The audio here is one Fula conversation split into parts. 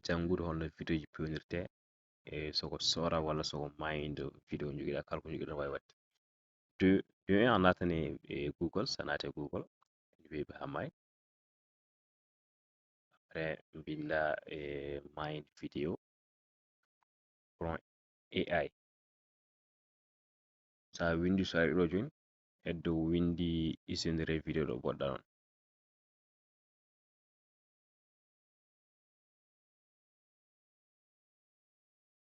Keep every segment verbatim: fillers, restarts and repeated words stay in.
janngude holno vidéo ji peewnirtee, e soko soora walla soko maayindo vidéo njogiɗaa, kala ko njogiɗaa wawi waɗde. De, de un, a naatani e Google, so a naati e Google, wiiɓe haa maayi. Après, mbinnda e maayindo vidéo from A I. So a winndi, so a ari ɗo jooni, heddo winndi générer vidéo ɗo, ɓoɗɗa ɗon.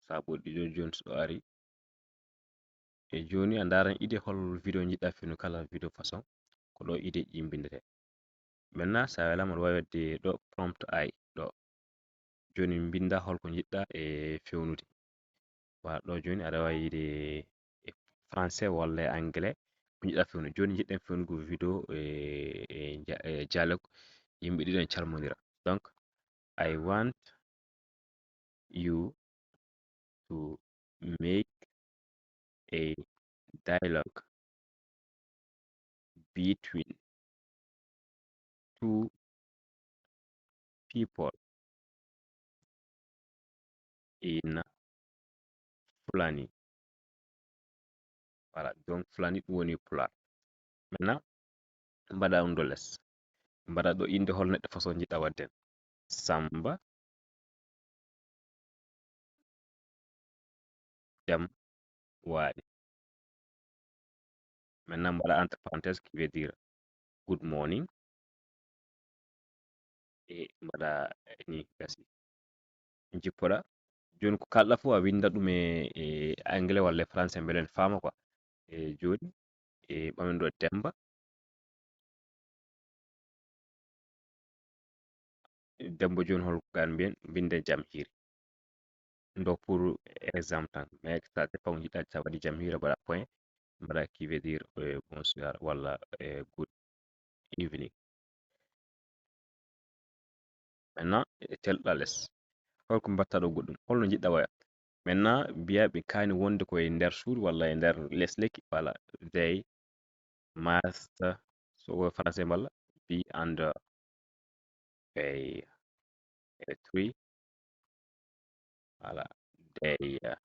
So a ɓoɗɗi ɗo jooni, so a ari, e jooni a ndaaran idée hol vidéo njiɗɗa fewnu, kala vidéo façon, ko ɗo idée ji mbinndetee. Maintenant, so a welaama, aɗa waawi waɗde ɗo prompt A I ɗo. Jooni mbinnda hol ko njiɗɗa e fewnude. Wa ɗo jooni aɗa waawi yiide e français walla e anglais ko njiɗɗa fewnude. Jooni njiɗɗen fewnugo vidéo e, e ja-, e dialogue, yimɓe ɗiɗo ne calmondira. Donc, I want you to make a dialogue between two people in Fulani. Voilà, donc Fulani ɗum woni Pulaar. Maintenant, mbaɗa ɗum ɗo les. Mbaɗa ɗo innde hol neɗɗo façon njiɗɗa waɗde. Samba Jam Waali. Maintenant, mbaɗa entre parenthèse qui veut dire good morning. E mbaɗa ni gasi. Jippoɗa. Jooni ko kalɗa fof a winnda ɗum e, e anglais walla e français, mbele en faama quoi. E jooni, e ɓamen ɗo Demba. Demba jooni hol ko gaan mbiyen, mbinnde jam hiiri. Ɗo pour exemple tan, mais ça dépend ko njiɗɗa, so a waɗi jam hiiri, mbaɗa point, mbaɗa qui veut dire, euh, bonsoir walla, euh, good evening. Maintenant, e telɗa les. Hol ko mbaɗta ɗo goɗɗum? Holno njiɗɗa waya? Maintenant, mbiya ɓe kaani wonde koye nder suudu walla e nder les lekki. Voilà, they must, so ko français mballa, be under a, a tree. Voilà, they, uh,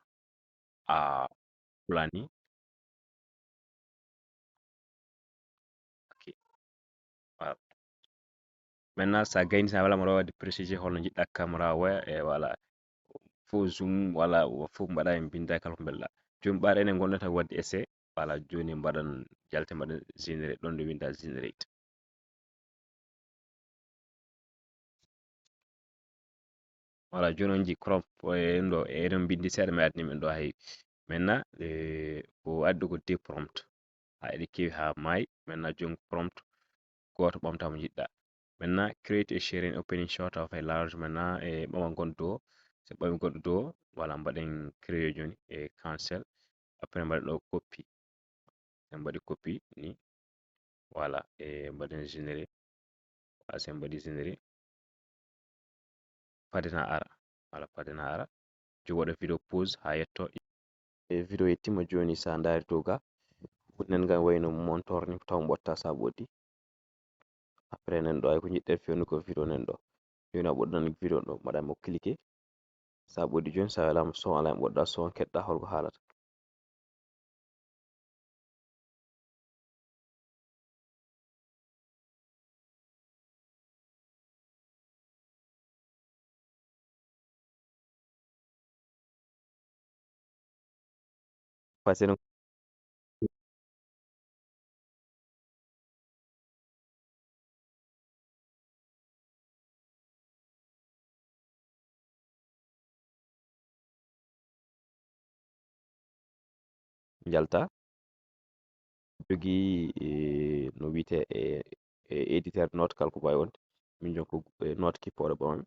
are Fulani. Ok. Voilà. Maintenant, so a gayni, so a wela mbaɗa waɗde préciser holno njiɗɗa caméra waya, e voilà, fof zoom, voilà, fof mbaɗa e mbinnda kala ko mbelɗa. Jooni ɓaade enen ngonɗen tan waɗde essai, voilà, jooni mbaɗan jalte, mbaɗan générer, ɗon ɗo winnda generate. Voilà, jooni on njii prompt, e ɗum ɗo, e eɗen mbinndi seeɗa, mi addani min ɗo hay. Maintenant, e, ko addi ko deux prompt. Ha eɗe keewi ha maayi. Maintenant, jooni prompt gooto ɓamta mo njiɗɗa. Maintenant, create a sharing opening shot of a large. Maintenant, e ɓama gonɗo ɗo. So ɓami goɗɗo ɗo, voilà, mbaɗen créer jooni e cancel. Après, mbaɗen ɗo copy. En mbaɗi copy ni. Voilà, e mbaɗen générer. Voilà, so en mbaɗi générer. Fade na ara. Voilà, fade na ara. Jooni waɗa vidéo pause ha yetto. E vidéo yettima jooni, sa ndaari to ga. Nen ga wayno montor ni, taw mbotta sa ɓoɗɗi. Après nen ɗo ay ko njiɗɗen fewnugo vidéo nen ɗo. Jooni a ɓoɗɗan vidéo ɗo, mbaɗa mo cliquer. Sa ɓoɗɗi jooni, sa welaama son ala, mboɗɗa son, keɗɗa holko haalata. Pasino. Njalta. Jogii, e, no wiyetee e, e éditeur note kala ko mbaawi wonde. Min jooni ko, e, note kippooɗo ɓamami.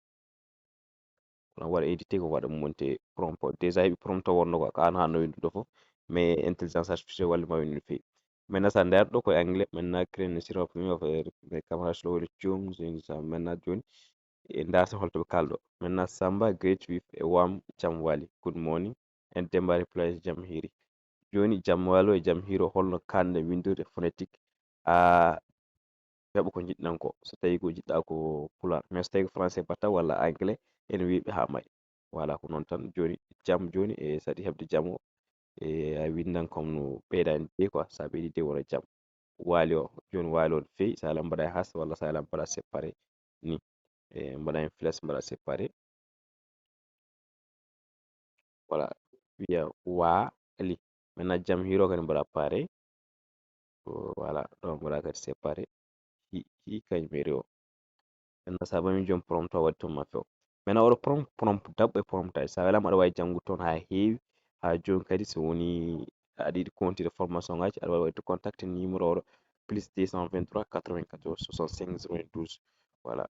Kono waɗa édité ko waɗa monté prompt. Déjà heɓi prompt wonno ko an ha no windude fof. Mais intelligence artificielle walli ma windude feewi. Maintenant, sa nder ɗo koye anglais, maintenant, créer a series of, e, caméra slowly zooms in, sa, maintenant, jooni, e, ndarta holto ɓe kalɗo. Maintenant, Samba greet with a warm jam wali, good morning, and Demba replies jam hiiri. Jooni, jam walo e jam hiiro, holno kanɗen windude phonétique? A heɓa ko njiɗɗan ko, so tawi ko njiɗɗa ko pulaar. Mais so tawi ko français batta walla anglais, ene weeɓi haa maayi. Voilà, ko noon tan. Jooni jam, jooni e so aɗa yiɗi heɓde jam o, e a winndan comme no ɓeydaani de quoi, so a ɓeydi de wona jam. Waali o, jooni waali o no feewi, so a yiɗi mbaɗa hash walla so a yiɗi mbaɗa séparé ni. E mbaɗa heen flèche, mbaɗa séparé. Voilà, wiya waali. Maintenant jam hiiro kadi mbaɗa pareil. Voilà, ɗo mbaɗa kadi séparé. Hi, hi kañum e rewo. Maintenant so a ɓami joom prompt o waɗi toon ma few. Maintenant oɗo prompt, prompt daɓɓo e prompt aji. So a welaama aɗa waawi janngude toon haa heewi. Haa jooni kadi so woni aɗa yiɗi compte de formation ngaji, aɗa waawi waɗde contact numéro oɗo, plus deux cent vingt-trois quatre-vingt-quatorze soixante-cinq quatre-vingt-douze. Voilà.